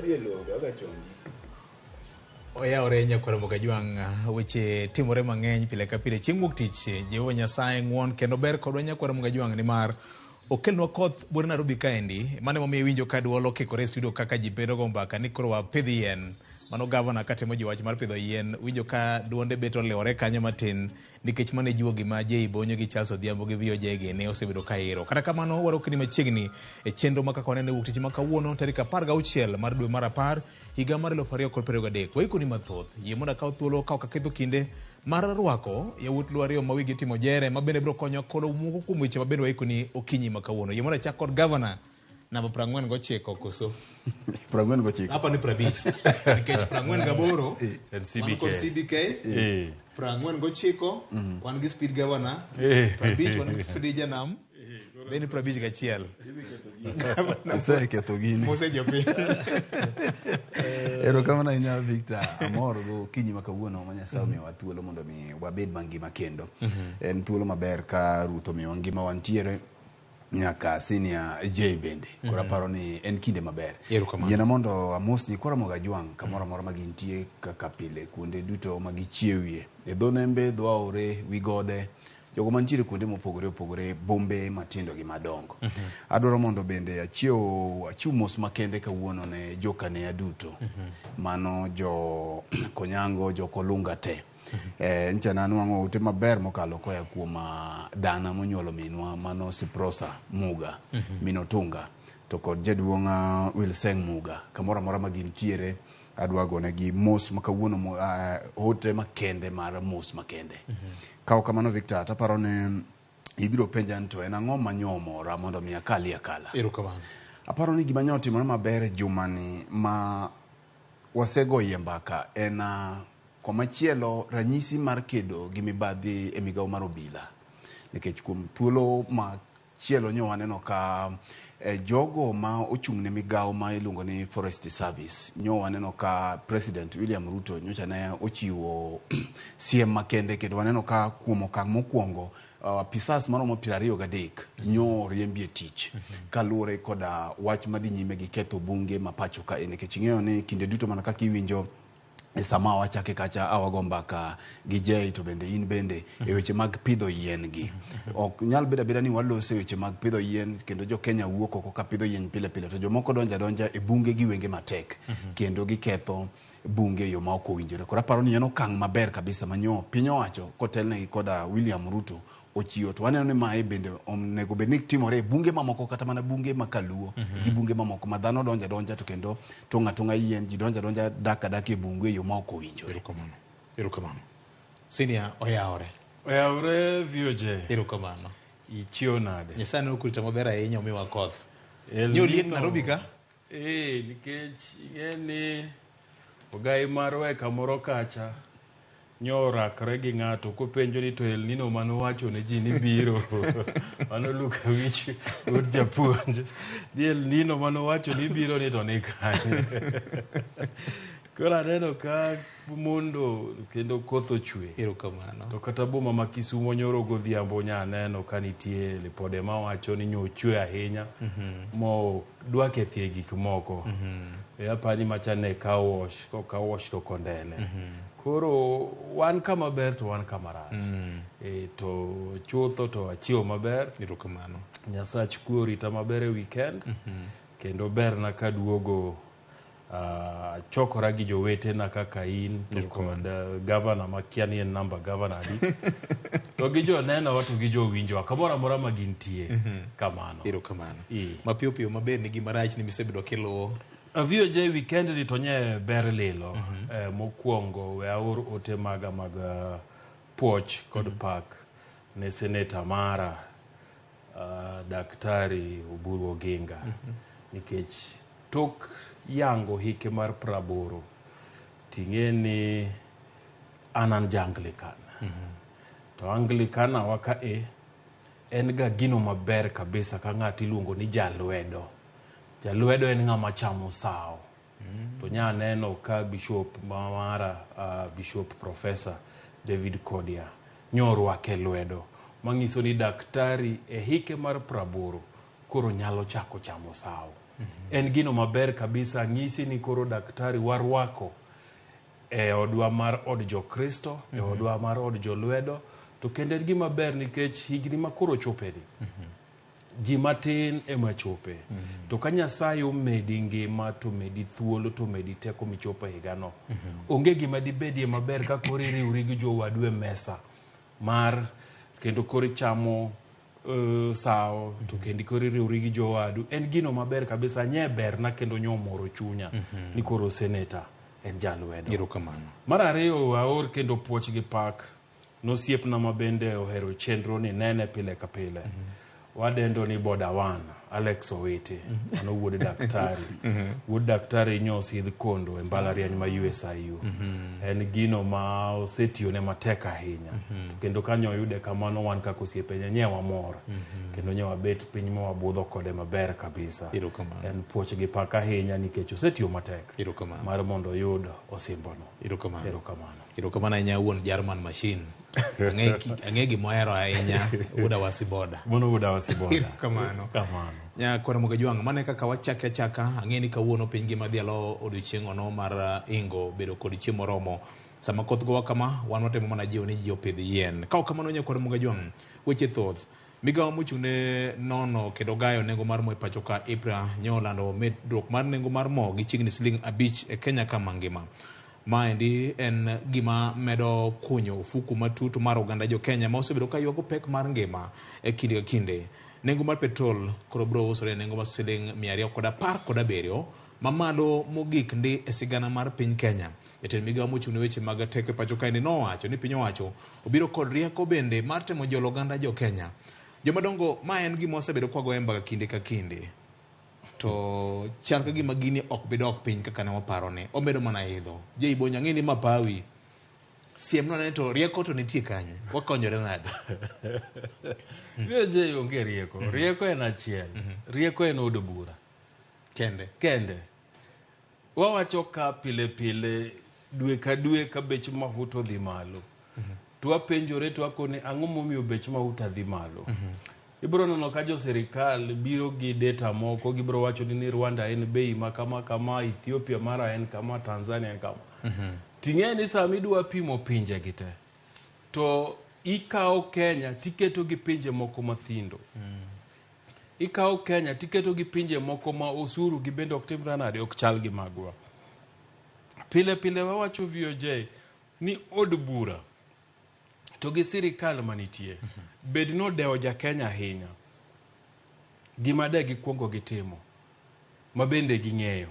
Idhi e lowo kaka chongi. Oyawore nyakwar Mogajwang', weche timore mang'eny pile ka pile. Chieng' wuok tich, Jehova Nyasaye ng'won kendo ber kodwa nyakwar Mogajwang' nimar okelnwa koth buore Nairobi kaendi. Mano emomiyo iwinjo ka duol okikore e studio kaka ji bedo go mbaka ni koro wapidh yien. Mano gavana katemo jiwo wach mar pidho yien, winjo ka duonde bet olewore kanyo matin nikech mano e juogi ma Jay Bonyo gi Charles Odhiambo gi VOJ gi ne osebedo ka iro. Kata kamano warokni machiegni e chenro ma kaka waneno e wuok tich ma kawuono tarik 16 mar dwe mar 10 higa mar 2023. Waikoni mathoth. Yie mondo akaw thuolo ka ok aketho kinde mar rwako yawuot Luo ariyo ma wigi timo jere ma bende biro konyowa kolo moko kuom weche ma bende waikoni okinyi ma kawuono. Yie mondo achak kod gavana namba 49 koso? 49. Apa ni 50. Nikech 48 En wan kod CBK. CBK. 49 wan gi speed governor. 50 wan gi Fidija Nam. Then 51. Iseketho gini. Mose jopiny. Erokamano ahinya Victor, amor go okinyi ma kawuono ma Nyasaye omiyowa thuolo mondo mi wabed mangima kendo. En thuolo maber ka Ruoth omiyowa ngima wantiere nyaka senior J bende. Koro aparo ni en kinde maber. Erokamano. Yiena mondo amos nyikwa Ramogi Ajwang' kamoro amora ma gintie kaka pile kuonde duto ma gichiewie. E dho nembe, dho aore, wi gode, jogo mantiere kuonde mopogore opogore, bombe matindo gi madongo. Adwaro mondo bende achiew achiw mos makende kawuono ne jokanea duto. Mano jo Konyango, jo Kolunga te. Ncha nanwang'o ote maber mokalo koya kuom dana monyuolo minwa mano Siprosa Muga, min Otunga, to kod jaduong' Wilseng Muga. Kamoro amora ma gintiere adwa gonegi mos ma kawuono ote makende mar mos makende. Ka ok kamano Victor, taparo ni ibiro penja ni to en ang'o manyo omora mondo mi akalie akala. Erokamano. Aparo ni gima nyo otimore maber e jumani ma wasegoyie mbaka en komachielo ranyisi mar kedo gi mibadhi e migawo mar obila. Nikech kuom thuolo machielo nyo waneno ka jogo ma ochung' ne migawo ma iluongo ni Forest Service nyo waneno ka President William Ruto nyocha ne ochiwo siem makende kendo waneno ka kuom okang' mokwongo apisas maromo 23 nyo oriembi e tich kaluwore koda wach madhi nyime gi ketho bunge ma pacho ka nikech ing'eyo ni kinde duto mana kaka iwinjo e sama wachake kacha awago mbaka gi Jay to bende in bende e weche mag pidho yien gi. Ok nyal bedo abeda ni waloso e weche mag pidho yien kendo jo Kenya wuok oko ka pidho yien pile pile to jomoko donjo adonja e bunge gi wenge matek kendo giketho bunge e yo ma ok owinjore. Koro aparo ni en okang' maber kabisa manyo piny owacho kotelnegi koda William Ruto ochiwo to waneno ni mae bende onego bed ni timore e bunge mamoko kata mana bunge ma kaluo gi bunge mamoko ma dhano donjo adonja to kendo tong'o atong'a yien ji donjo adonja dak adaka e bungu e yo ma ok owinjore. Erokamano. Erokamano. Senior oyawore. Oyawore VOJ. Erokamano. Ichiew nade? Nyasaye ne okurita maber ahinya omiwa koth. El Nyo liet Nino. Nairobi ka? Nikech ing'e ni ogai marwa e kamoro kacha nyo orakre gi ng'ato kopenjo ni to El Nino manowacho ne ji ni biro. Mano Luka Wich wuod japuonj. Ni El Nino manowacho ni biro ni to ni kanye. Koro aneno ka mondo kendo koth ochwe. Erokamano. To kata boma ma Kisumo nyoro godhiambo nya aneno ka nitie lipode mawacho ni nyochwe ahinya mo dwa kethie gik moko. Apani macha ne car wash, ko car wash to kondele. Koro wan kama ber to wan kama rach. To chutho to achiewo maber. Erokamano. Nyasach kwe orita maber e weekend. Kendo berna kaduogo chokora gi jowetena kaka in to kod gavana makia ni en namba gavana adi. To gi jonenowa to gi jowinjowa kamoro amora ma gintie. Kamano. Erokamano. Mapiyo piyo maber ni gima rach ni misebedo kiluwo. VOJ weekend ni to nye ber lilo. Mokwongo we aor ote maga mag puoch kod pak ne seneta mara Daktari Oburu Oginga. Nikech tok yango hike mar 80 ting'e ni an an ja Anglican. To Anglican awa ka e en ga gino maber kabisa ka ng'ato iluongo ni jalwedo. Jalwedo en ng'ama chamo sawo. To nya neno ka bishop mara Bishop Professor David Kodia nyorwake lwedo manyiso ni daktari e hike mar 80 koro nyalo chako chamo sawo. En gino maber kabisa ng'isi ni koro daktari warwako e odwa mar od jokristo, e odwa mar od jolwedo, to kendo en gima ber nikech higni ma koro chopeni ji matin ema chope. To ka Nyasaye omedi ngima to medi thuolo to medi teko michopo e higano. Onge gima dibedie maber ka koro iriwri gi jowadu e mesa mar kendo koro ichamo sawo to kendo koro iriwri gi jowadu. En gino maber kabisa nye berna kendo nyomoro chunya ni koro seneta en jalwedo. Erokamano. Mar ariyo aor kendo puoch gi pak nosiepna ma bende ohero chenro ni nene pile ka pile. Wadendo ni boda one Alex Owiti mano wuod daktari. Wuod daktari nyosidh kondo e mbalariany ma USIU. En gino ma osetiyone matek ahinya. To kendo kanyo oyude kamano wan kaka osiepe nye wamor. Kendo nye wabet piny ma wabudho kode maber kabisa. Erokamano. En puoch gi pak ahinya nikech osetiyo matek Erokamano. mar mondo oyud osimbono. Erokamano. Erokamano. Erokamano ahinya wuon German machine. Ang'e gimohero ahinya wuod Awasi boda. Mano wuod Awasi boda. Erokamano. Kamano. Nyakwar Mogajwang', mano e kaka wachake achaka. Ang'e ni kawuono piny ngima dhialo odiochieng' ono mar ingo bedo kod chiemo moromo. Sama koth gowa kama, wan watemo mana jiwo ni ji opidh yien. Ka ok kamano nyakwar Mogajwang', weche thoth. Migawo mochung' ne nono kendo gayo nengo mar mo e pacho ka EPRA nyo olando medruok mar nengo mar mo gi chiegni siling 5 e Kenya ka mangima. Maendi en gima medo kunyo ofuku matut mar oganda jo Kenya ma osebedo ka ywago pek mar ngima e kinde ka kinde. Nengo mar petrol koro biro usore e nengo mar siling 217 mamalo mogik ndi e sigana mar piny Kenya. Jatend migawo mochung' ne weche mag teko e pacho kaendi nowacho ni piny owacho obiro kod rieko bende mar temo jolo oganda jo Kenya. Jomadongo, ma en gima wasebedo kwagoye mbaka kinde ka kinde. To chal ka gima gini ok bi dok piny kaka ne waparo ni. Omedo mana idho. Jay Bonyo, ang'e ni mapawi. Siemna ne to rieko to nitie kanye? Wakonyore nade? Jay onge rieko. Rieko en achiel. Rieko en od bura. Kende. Kende. Wawacho ka pile pile dwe ka dwe ka bech mafuta odhi malo. To wapenjore to wakone ang'o momiyo bech mafuta dhi malo. Ibiro neno ka jo sirikal biro gi data moko, gibiro wacho ni Rwanda en bei ma kama kama, Ethiopia mara en kama, Tanzania en kama. Ting'e ni sama idwa pimo pinje gi te, to ikawo Kenya tiketo gi pinje moko mathindo. Ikawo Kenya tiketo gi pinje moko ma osuru gi bende ok timre nade, ok chal gi magwa. Pile pile wawacho VOJ ni od bura to gi sirikal manitie bed ni odewo ja Kenya ahinya. Gima de gikuongo gitimo ma bende ging'eyo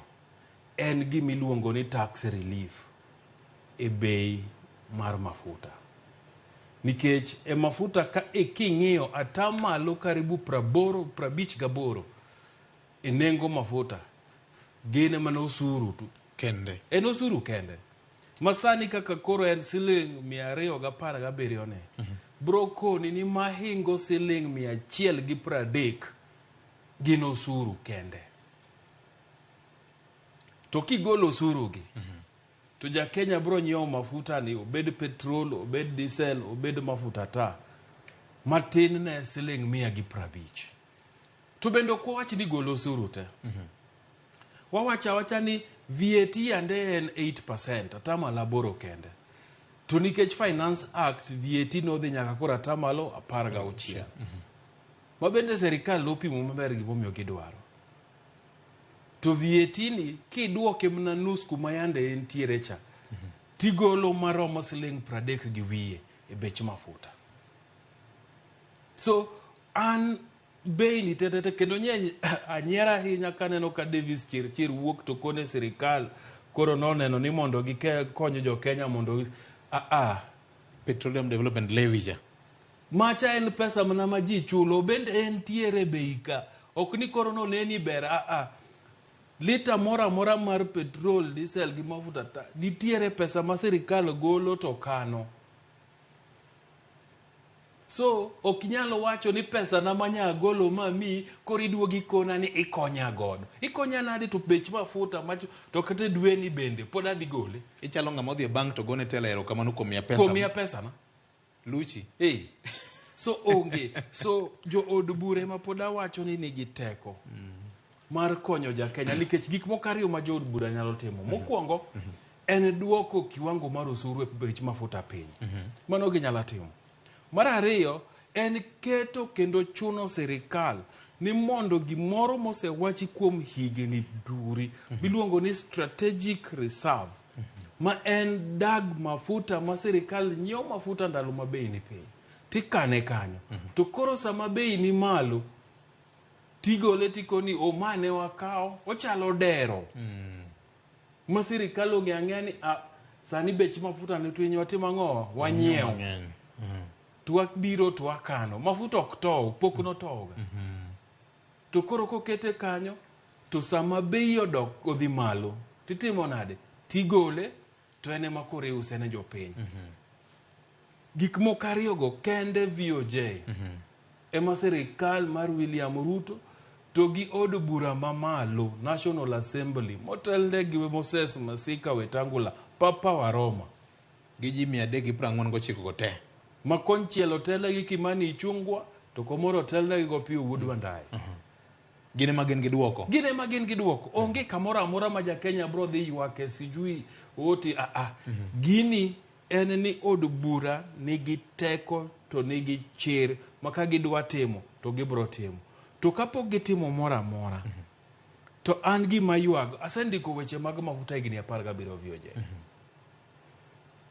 en gima iluongo ni tax relief e bei mar mafuta. Nikech e mafuta ka e king'iyo atamalo karibu 80 58 e nengo mafuta gin mana osuru tu. Kende. En osuru kende. Masani kaka koro en siling 217 ne. Bro koni ni mahingo siling 130 gin osuru kende. To kigolo osuru gi, to ja Kenya bro nyiewo mafuta ni obed petrol, obed diesel, obed mafuta ta matin ne siling 150. To bende ok wawach ni golo osuru te. Wawacho awacha ni VAT yande en 8%, atamalo 8 kende. To nikech Finance Act, VAT nodhi nyaka koro atamalo 16. Ma bende sirikal nopimo maber gimomiyo gidwaro. To VAT ni kiduoke mana nus kuma yande entiere cha, tigolo maromo siling 30 gi wiye e bech mafuta. So an bei ni tetete kendo nye anyiero ahinya kaneno ka Davis Chirchir wuok to kone sirikal koro noneno ni mondo gikony jo Kenya mondo Petroleum Development Levy cha. Macha en pesa mana ma ji chulo bende entiere bei ka. Ok ni koro noneni ber Lita moro amora mar petrol, diesel gi mafuta ta nitiere pesa ma sirikal golo to kano. So ok inyal wacho ni pesa na manya golo ma mi koro iduogi kona ni ikonya godo. Ikonya nade to bech mafuta macho to kata dwe ni bende pod adhi gole. Ichalo ng'ama odhi e bank to gone tela erokamano kuom miya pesa. Kuom miya pesa na. Luchi. Hey. So onge. So jo od bura ema pod awacho ni nigi teko. mar konyo jakenya nikech gik moko ariyo ma jood bura nyalo timo. Mokwongo en duoko kiwango mar osuru e bech mafuta piny. Mano ginyalo timo. Mar ariyo en keto kendo chuno sirikal ni mondo gimoro mosewachi kuom higni duri miluongo ni strategic reserve ma en dag mafuta ma sirikal nyiewo mafuta ndalo ma bei ni piny tikane kanyo. To koro sama bei ni malo tigole tikoni o ma ne wakawo ochalo dero ma sirikal ong'eyo ang'eya ni ah, sani bech mafuta ni piny watimo ang'o wanyiewo Mang'eny. To wabiro to wakano mafuta ok tow pok notowga to koro kokete kanyo to sama bei odok odhi malo titimo nade tigole to en ema koro iuse ne jopiny gik moko ariyogo kende VOJ ema sirikal mar William Ruto to gi od bura mamalo National Assembly motelne gi Moses Masika Wetangula Papa wa Roma Gi ji 349 go te. Ma konchiel otelne gi Kimani Ichung'wa to komoro otelne gi Opiyo Wuod Wandayi. Gin ema gin gi duoko. Gin ema gin gi duoko. Onge kamoro amora ma jakenya bro dhi ywake sijui oti a a. Gini en ni od bura nigi teko to nigi chir ma ka gidwa timo to gibro timo. To kapok gitimo moro amora to an gima ywago asendiko weche mag mafuta higni 17 VOJ.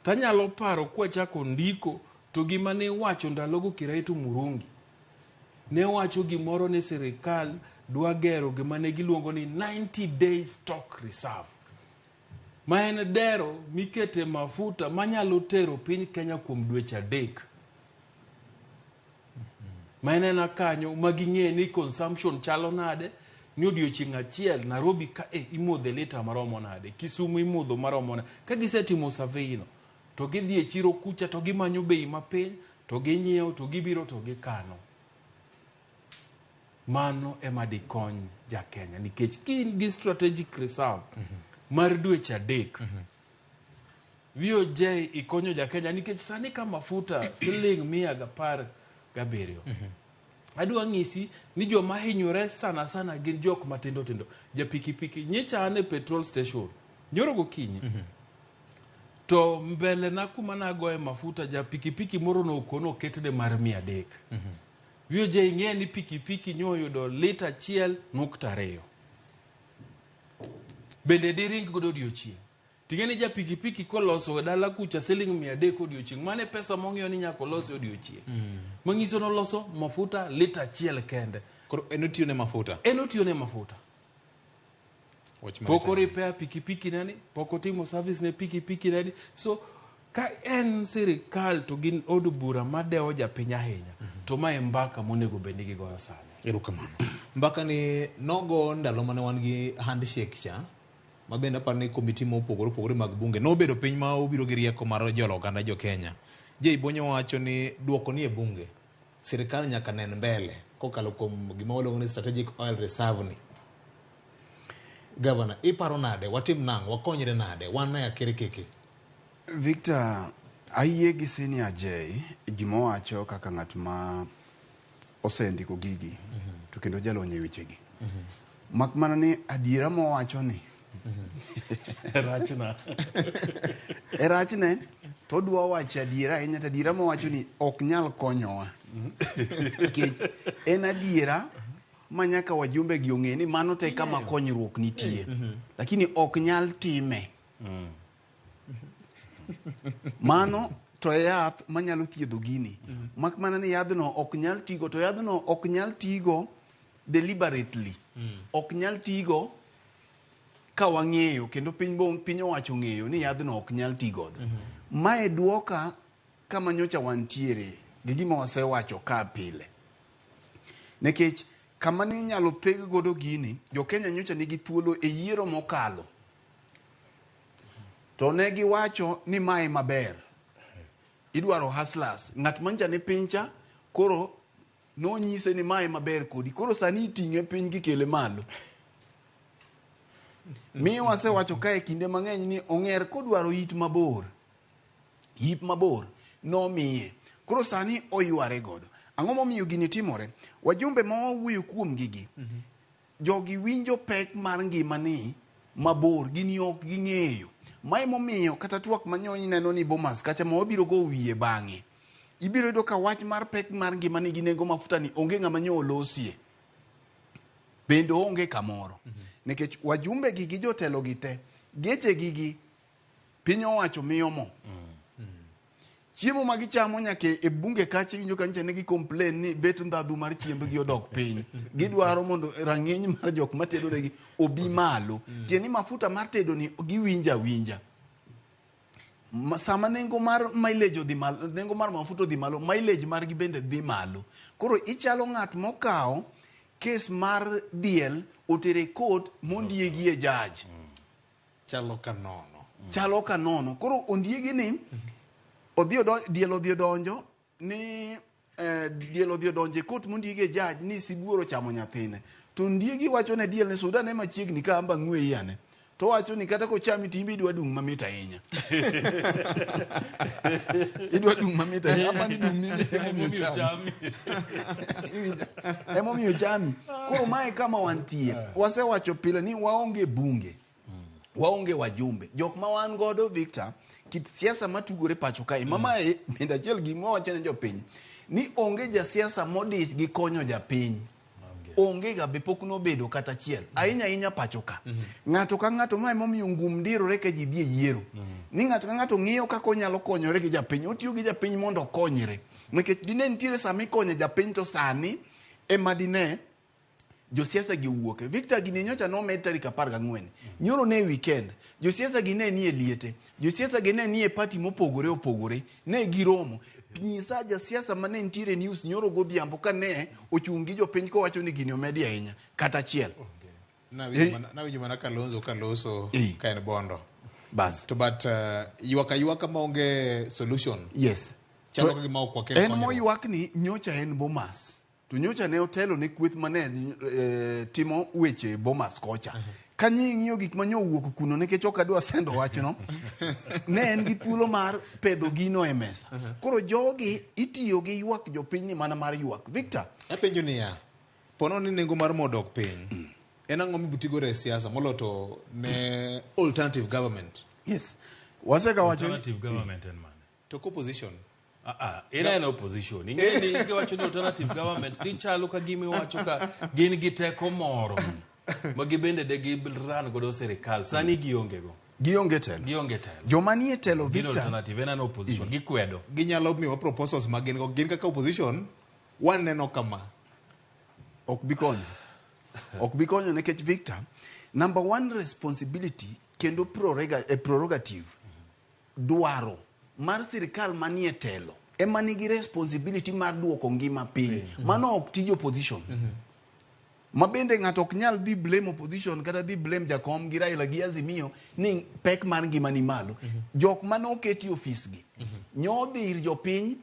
Tanyalo paro kwachako ndiko to gima ne iwacho ndalogo Kiraitu Murungi ne wacho gimoro ni sirikal dwa gero gima ne giluongo ni 90 day stock reserve ma en dero mikete mafuta manyalo tero piny Kenya kuom dweche 3 ma en ena kanyo ma ging'e ni consumption chalo nade ni odiochieng' achiel Nairobi ka e imodhe lita maromo nade Kisumu imodho maromo nade ka gisetimo survey no to gidhi e chiro kucha to gimanyo bei mapiny to ginyiewo to gibiro to gikano mano ema dikony jakenya nikech ka in gi strategic reserve mar dweche 3 VOJ ikonyo jakenya nikech sani ka mafuta siling 117 adwa ng'isi ni joma hinyore sana sana gin jok matindo tindo ja pikipiki nyicha an e petrol station nyoro gokinyi to mbele na kuma nagoye mafuta ja pikipiki moro nokono oketne mar 300 VOJ ing'e ni pikipiki nyoyudo lita 1.2 bende diring godo odiochieng' ting'e ni ja pikipiki koloso dala kucha siling 300 odiochieng' mane pesa mong'iyo ni nyaka olosi odiochieng' manyiso noloso mafuta lita 1 kende Koro en otiyo ne mafuta. En otiyo ne mafuta Wach mar pok telo. orepair pikipiki nani pok otimo service ne pikipiki nani so ka en sirikal to gin od bura madewo japiny ahinya to mae mbaka monego bed ni gigoyo sani. Erokamano. Mbaka ni nogo ndalo mane wan gi handshake cha ma bende aparo ni komiti mopogore opogore mag bunge nobedo piny ma obiro gi rieko mar jolo oganda jo Kenya. Jay Bonyo wacho ni duoko ni e bunge. Sirikal nyaka nen mbele kokalo kuom gima waluongo ni strategic oil reserve ni. Governor, iparo nade? Watim nang'o? Wakonyre nade? Wan e akirikiki. Victor, ayie gi Senior J gima owacho kaka ng'at ma osendiko gigi to kendo jalony e wechegi. Mak mana ni adiera mowacho ni rachna e rachne to odwa wacho adiera ahinya to adiera mowacho ni ok nyal konyowa. Nikech en adiera ma nyaka wajumbe gi ong'e ni mano te kama konyruok nitie. Lakini ok nyal time. Mano to e yath manyalo thiedho gini. Mak mana ni yadhno ok nyal tigo to yadhno ok nyal tigo deliberately. Ok nyal tigo ka wang'eyo kendo piny owacho ng'eyo ni yadhno ok nyal ti godo. Mae duoka kama nyocha wantiere gi gima wasewacho ka pile. Nikech kama ne inyalo theg godo gini, jo Kenya nyocha nigi thuolo e yiero mokalo. To ne giwacho ni mae maber. Idwaro hustlers. Ng'at mancha ni piny cha, koro nonyise ni mae maber kodi. Koro sani iting'e piny kikele malo. Mi wasewacho kae kinde mang'eny ni ong'er kodwaro it mabor. Yip mabor nomiye. Koro sani oyware godo. Ang'o momiyo gini timore? Wajumbe ma wawuoyo kuom gigi. Jogi winjo pek mar ngimani mabor, gini ok ging'eyo. Ma emomiyo kata twak ma nyo ineno ni Bomas kacha ma wabiro go wiye bang'e. Ibiro yudo ka wach mar pek mar ngimani gi nengo mafuta ni onge ng'ama nyo olosie. Bende onge kamoro. Nikech wajumbe gi gi jotelo gi te, geche gi gi piny owacho miyo mo. Chiemo ma gichamo nyaka e bunge kacha iwinjo ka nyicha ne gi complain ni bet ndhadhu mar chiembgi odok piny. Gidwaro mondo rang'iny mar jok matedo negi obi malo. Tiende ni mafuta mar tedo ni giwinjo awinja. Sama nengo mar mileage odhi malo, nengo mar mafuta odhi malo, mileage margi bende dhi malo. Koro ichalo ng'at mokawo kes mar diel otere court mondiegi e judge. Chalo ka nono. Chalo ka nono. Koro ondiegi ni odhi diel odhi odonjo ni diel odhi odonjo e court mondiegi e judge ni sibuor ochamo nyathine. To ondiegi wacho ne diel ni suda ne machiegni ka amba ng'weyi ane. To wacho ni kata kochami to in be idwa dung' mamit ahinya. Idwa dung' mamit ahinya. Apa ni dung' ni emomiyo chami. Emomiyo chami. Koro mae kama wantie. Wasewacho pile ni waonge bunge. Waonge wajumbe. Jok ma wan godo Victor, kit siasa matugore pacho kae. Ma mae bende achiel gima wawacho ne jopiny. Ni onge jasiasa modich gi konyo japiny. Onge ga be pok nobedo kata achiel. Ahinya ahinya pacho ka. Ng'ato ka ng'ato ma emomiyo ngum dirore ka ji dhi e yiero. Ni ng'ato ka ng'ato ng'iyo kaka onyalo konyore gi japiny. Otiyo gi japiny mondo okonyre. Nikech dine nitiere sama ikonyo japiny to sani ema dine josiasa gi owuok. Victor gini nyocha nomed tarik 14. Nyoro ne weekend. Josiasa gi ne nie liete. Josiasa gi ne nie party mopogore opogore. Ne giromo. Nyisa jasiasa mane nitiere news nyoro godhiambo ka ne ochung' gi jopiny kowacho ni gini omedi ahinya. Kata achiel. Nawinjo mana Kalonzo kaloso ka en Bondo. Bas. To but ywak aywaka maonge solution. Yes. Chalo ka gima ok wakel En konyruok. moywak ni nyocha en Bomas. To nyocha ne otelo ne kweth mane timo weche Bomas kocha. Ka ing'iyo gik ma nyo owuok kuno nikech ok adwa sendo wachno, ne en gi thuolo mar pedho gino e mesa. Koro jogi itiyo gi ywak jopiny ni mana mar ywak. Victor. Apenjo niya, pono ni nengo mar mo dok piny, en ang'o mibutigo e siasa moloyo to ne alternative government? Yes. Waseka wacho ni Alternative government en mane? To opposition. Ina en opposition. Ing'e ni giwacho ni alternative government tichalo ka gima iwacho ka gin gi teko moro ma gibende de giran godo sirikal. Sani gionge go. Gionge telo. Gionge telo. Joma nie telo Gin Victor. alternative en an opposition. Gikwedo. Ginyalo miyowa proposals ma gin go. Gin kaka opposition waneno kama. Ok bi konyo. Ok bi konyo nikech Victor, number one responsibility kendo prerogative dwaro mar sirikal manie telo ema nigi responsibility mar duoko ngima piny. Mano ok tij opposition. Ma bende ng'ato ok nyal dhi blame opposition kata dhi blame Jakom gi Raila gi Azimio ni pek mar ngima ni malo. Jok mane oketi ofis gi nyo dhi ir jopiny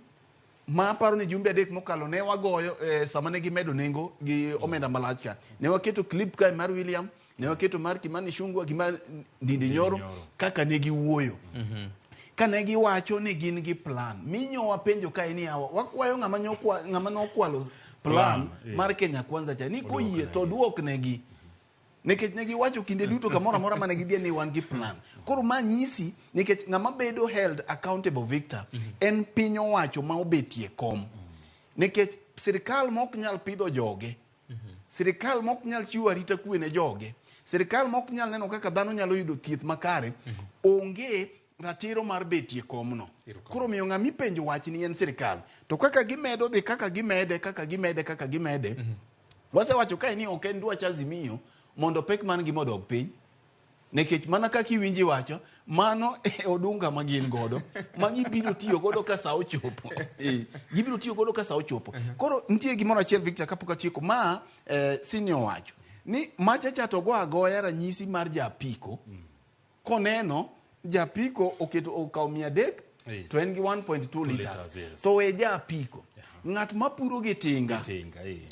ma aparo ni jumbe 3 mokalo ne wagoyo sama ne gimedo nengo gi omenda malach ka. Ne waketo clip kae mar William, ne waketo mar Kimani Ichung'wah gi mar Ndindi Nyoro kaka ne giwuoyo. Ka ne giwacho ni gin gi plan, minyo wapenjo kae ni awa, wakwayo ng'ama nokwalo plan mar Kenya Kwanza cha ni koyie to duoknegi. Nikech ne giwacho kinde duto kamoro amora mane gidhie ni wan gi plan. Koro ma nyisi nikech ng'ama bedo held accountable Victor en piny owacho ma obetie kom. Nikech sirikal ma ok nyal pidho joge, sirikal ma ok nyal chiwo arita kwe ne joge, sirikal ma ok nyal neno kaka dhano nyalo yudo thieth makare, onge ratiro mar betie komno. Koro miyo ng'ama ipenjo wach ni en sirikal. To kaka gimedo dhi, kaka gimede, kaka gimede, kaka gimede, wasewacho kae ni ok en dwach Azimio mondo pek mar ngima odog piny. Nikech mana kaka iwinji wacho, mano e odunga ma gin godo, ma gibiro tiyo godo ka sa ochopo. Gibiro tiyo godo ka sa ochopo. Koro nitie gimoro achiel Victor kapok atieko ma senior wacho ni macha cha to go agoya ranyisi mar japiko. Koneno japiko oketo okawo 300 to en gi 1.2 liters. Yes. To we japiko. Ng'at mapuro gi tinga.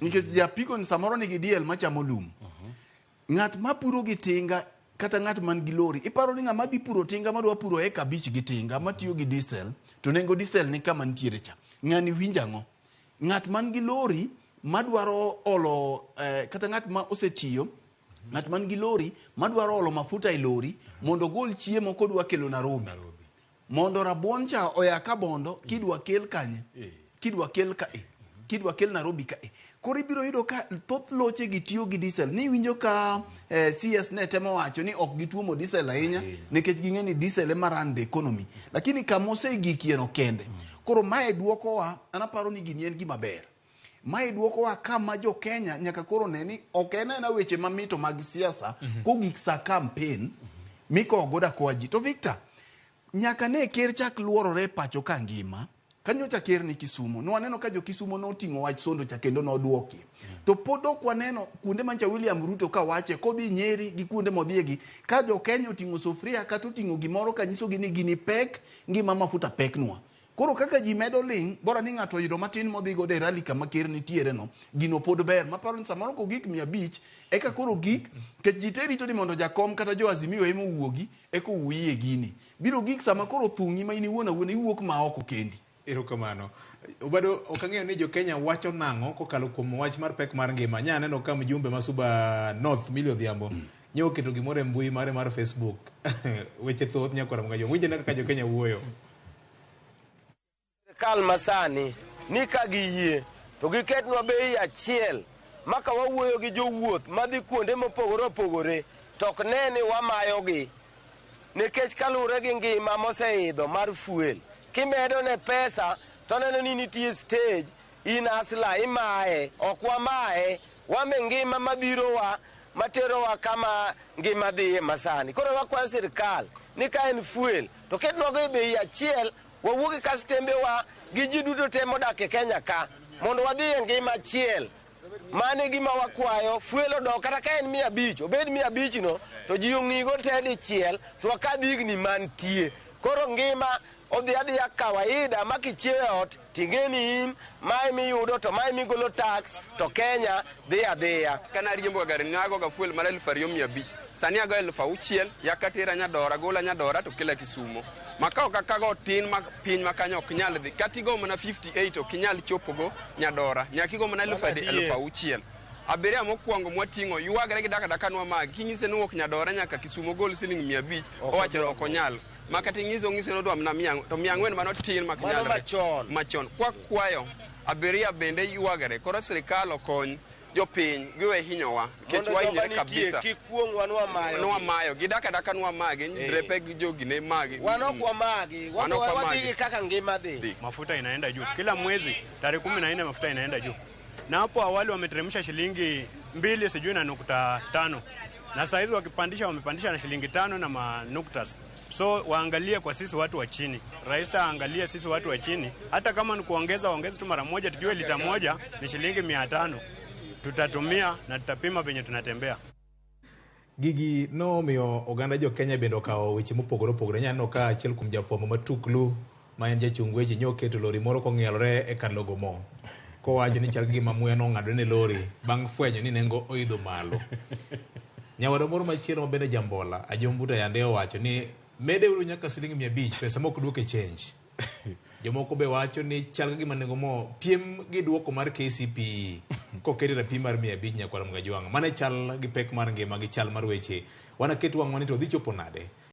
Nikech japiko ni samoro nigi diel machamo lum. Ng'at mapuro gi tinga kata ng'at man gi lori, iparo ni ng'ama dhi puro tinga madwa puro eka 5 gi tinga matiyo gi diesel, to nengo diesel ni kama nitiere cha. Ng'ani winjo ang'o? Ng'at man gi lori madwaro olo kata ng'at ma osetiyo, ng'at man gi lori madwaro olo mafuta e lori mondo ogol chiemo kodwa kelo Nairobi, mondo rabuon cha oya Kabondo kidwa kel kanye, kidwa kel kae, kidwa kel Nairobi kae. Koro ibiro yudo ka thoth loche gi tiyo gi diesel. Ni winjo ka CS ne temo wacho ni ok gituomo diesel ahinya nikech ging'e ni diesel ema run the economy. Lakini kama osegikie no kende. Koro mae duokowa, an aparo ni gini en gima ber. Mae duokowa kama jo Kenya nyaka koro ne ni ok en aena weche mamito mag siasa kogik sa campaign mikowo godo akowa ji. To Victor, nyaka ne ker chak luorore e pacho ka ngima. Kanyocha ker ni Kisumo, nwaneno ka jo Kisumo noting'o wach sondo cha kendo nodwoki. To pod ok waneno kuonde mancha William Ruto ka wache kodhi Nyeri gi kuonde modhiye gi ka jo Kenya oting'o sufria kata oting'o gimoro ka nyisogi ni gini pek, ngima mafuta peknwa. Koro kaka ji medo ling', bora ni ng'ato oyudo matin modhi godo e rally kama ker nitiere no, gino pod ber. Maparo ni samoro kogik 500, eka koro gik, nikech ji te rito ni mondo jakom kata jo Azimio ema owuogi, eka owuoyi e gini. Biro gik sama koro thung'i ma in iwuon awuona iwuok ma oko kendi. Erokamano. Obado ok ang'eyo ni jo Kenya wacho nang'o kokalo kuom wach mar pek mar ngima. Nya aneno ka mjumbe ma Suba North Millie Odhiambo nye oketo gimoro e mbui mare mar Facebook. Weche thoth nyakwara Mgajwang'. Winje kaka jo Kenya wuoyo. Sirkal masani ni ka giyie to giketnwa bei achiel maka wawuoyo gi jowuoth madhi kuonde mopogore opogore to ok ne ni wamayogi nikech kaluwore gi ngima moseidho mar fuel kimedo ne pesa to neno ni nitie stage in asla imaye ok wamaye wame ngima mabirowa materowa kama ngima dhiye masani. Koro wakwayo sirkal ni ka en fuel to ketnwago e bei achiel wawuog gi kastembewa gi ji duto te modak e Kenya ka mondo wadhi e ngima achiel. Mano e gima wakwayo, fuel odok kata ka en 500, obed 500 no to ji ong'igo te dichiel to wakadh higni mantie. Koro ngima odhi adhiya kawaida ma kichiewo e ot ting'e ni in mae miyudo to mae migolo tax to Kenya dhi adhiya. Kana ariembo gari ne agoga fuel mar 2500. Sani ago 6000, yaka tera Nyadora, gola Nyadora to kela Kisumo. Makao kakago tin ma piny ma kanyo ok nyal dhi. Kata igo mana 58 ok inyal chopogo Nyadora. Nyaka igo mana 6000. Abiria mokwongo mwating'o ywagre gi daka daka nwa magi. King'ise ni wuok Nyadora nyaka Kisumo gol siling 500, owacho ni ok onyal. Ma kata ing'ise ong'ise ni odwa mana 400, to 400 mano tin mak Mano nyalre. machon. Machon. Kwakwayo abiria bende ywagre. Koro sirikal okony jopiny giwe hinyowa nikech Mondo joma wahinyore nitie kabisa. kik kuong'wa nwamayo. Nwamayo gidak adaka nwamagi drepe gi jogi ne magi. Wan ok wamagi, Wan ok wadhi wamagi. gi kaka ngima dhi. Mafuta inaenda juu kila mwezi, tarehe 14 mafuta inaenda juu, na hapo awali wameteremsha shilingi 2 sijui na 5, na saa hizi wakipandisha wamepandisha na shilingi 5 na manuktas. So waangalie kwa sisi watu wa chini, rais aangalie sisi watu wa chini, hata kama ni kuongeza waongeze tu mara moja, tujue lita moja ni shilingi 500 tutatumia na tutapima venye tunatembea. Gigi nomiyo oganda jo Kenya bende okawo weche mopogore opogore. Inya neno ka achiel kuom jafwambo matuklu ma en jachung weche nyoketo lori moro kong'ielore e kar logo mo. Kowacho ni chal gima muya nong'adore ne lori bang' fwenyo ni nengo oidho malo. Nyawadwa moro machielo ma bende jambola, Ajombuta yande owacho ni medeuru nyaka siling 500 pesa mok duok e change. Jomoko be wacho ni chal ka gima nengo mo piem gi duoko mar KCPE koket e rapim mar 500 nyakwar Mgajwang'. Mano e chal gi pek mar ngima gi chal mar weche. Wanaket wang'wa ni to dhi chopo nade?